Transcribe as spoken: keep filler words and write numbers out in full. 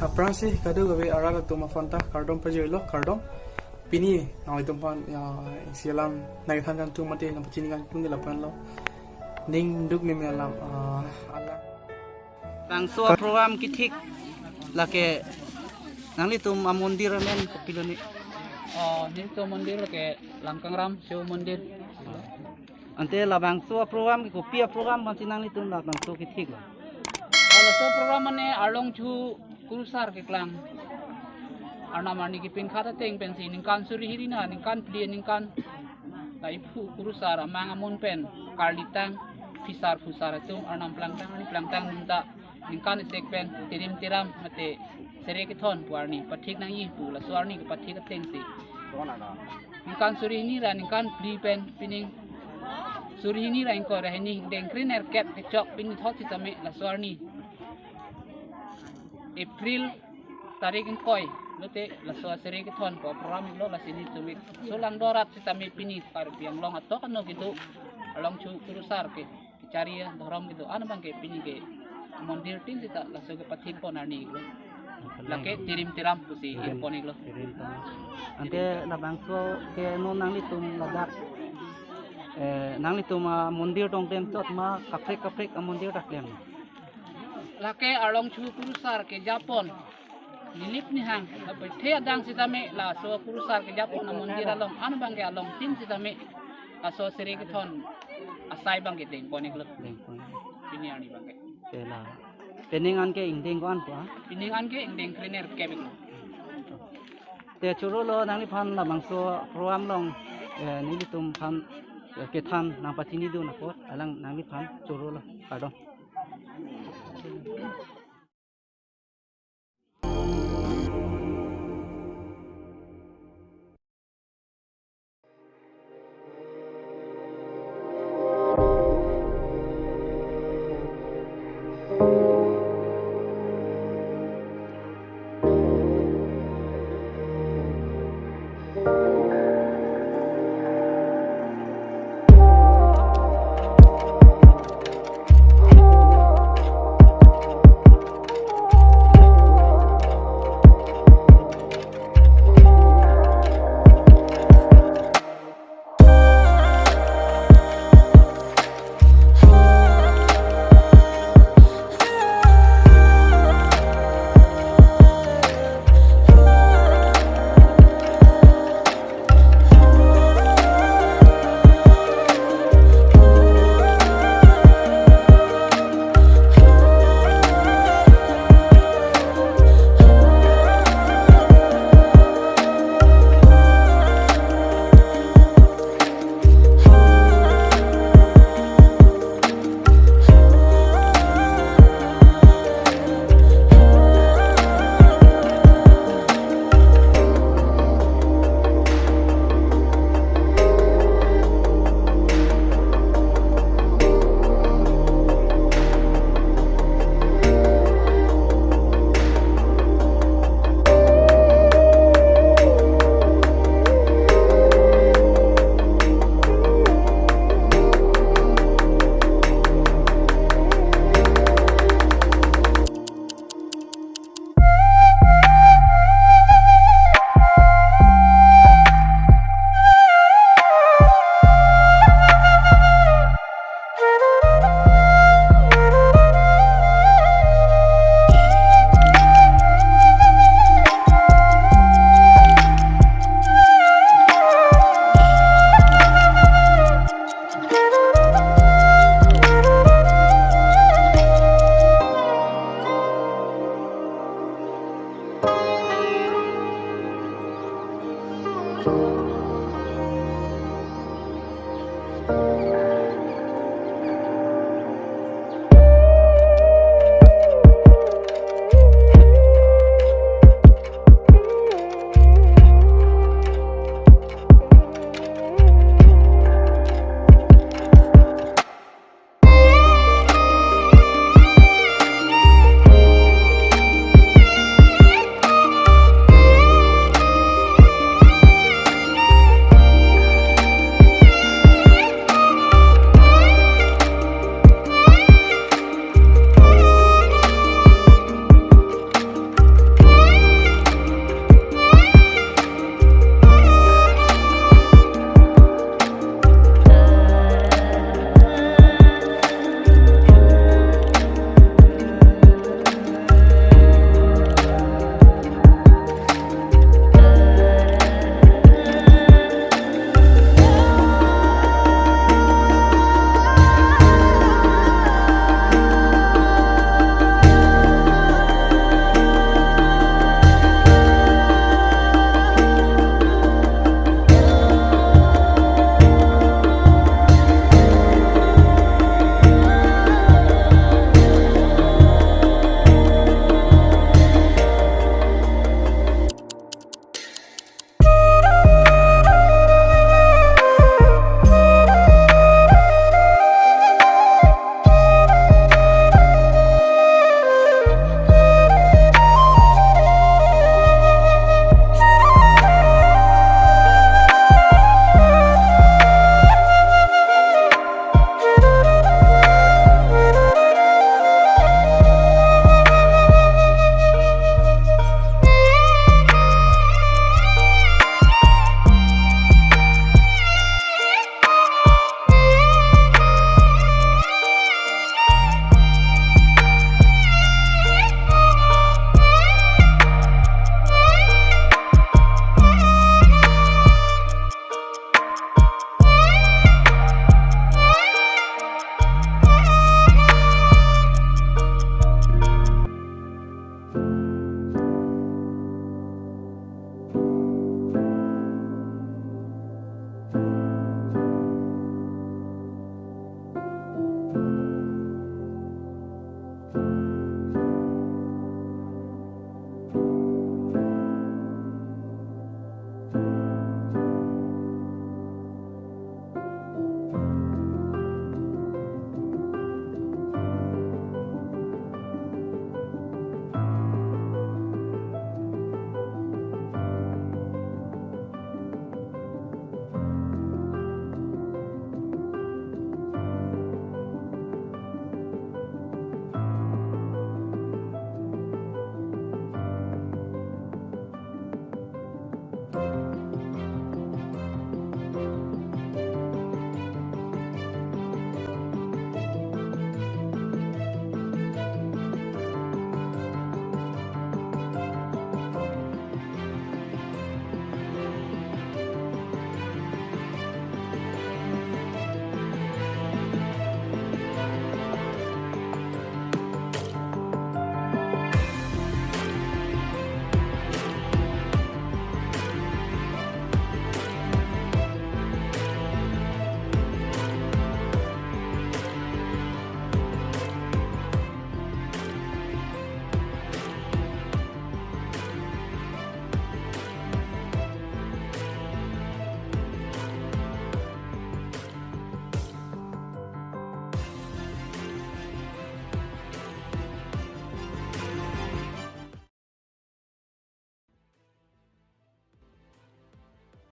Aphrangsi kadokave arat atum aphan ta kardom pajirlo, kardom. Pini nanglitum aphan, ya, isi alam nangthan kangtung mate nangpachini kangtung ke lapu-anlo. Ning duk meme alam, ah, alam. Bangso program kethik lake nanglitum amondir amen kopilo ni? Oh, nelitum mondir lake Langkangram Shiv Mondir. Ante labangso program ke kopi program aphansi nanglitum labangso kethiklo? Oh, laso program mane Arlongso Kurusar keklang Arnam arni kepinkhat ateng pensi ningkan suri hini ra ningkan phli, ningkan ta iphu Kurusar amang amun pen karlitang, phisar phusar atum Arnam plangtang, arni plangtang nunta ningkan isi pen tirim tiram mate sere kethon pu arni pathik nangji pu laso arni kepathik atengsi ningkan suri hini ra ningkan phli pen pining suri hini ra ingkoi ra hini ingdeng krenerkep kechok pini thot sitame laso arni April tarik ingkoi lote laso sere kethon pu program iklo, lasi nelitum ik solang dorat sitame pini Karbi Anglong atok ano kedo Arlongso Kurusar ke kechari adhorom kedo-an abang ke pini ke mondir tin sita laso kepathik pon arni iklo. Lake tirim tiram pusi irpon iklo. Ante labangso ke non nanglitum ladak, eh, nanglitum amondir tong klem chot ma kaprek kaprek amondir ta klem? Lake Arlongso Kurusar kejapon, nilip nihang, lapen the adang sitame laso Kurusar kejapon amondir along, an abang ke along tin sitame laso sere kethon asai abang ke dengpon iklo. Dengpon. Pini arni abang ke. Te la. Pining an ke ingdeng ko-an pu? Pining an ke ingdeng krenerkep iklo. Te chorolo nangliphan labangso program along, eh, nelitum aphan, eh, kethan nangpachinidun apot, alang nangliphan chorolo. Kardom.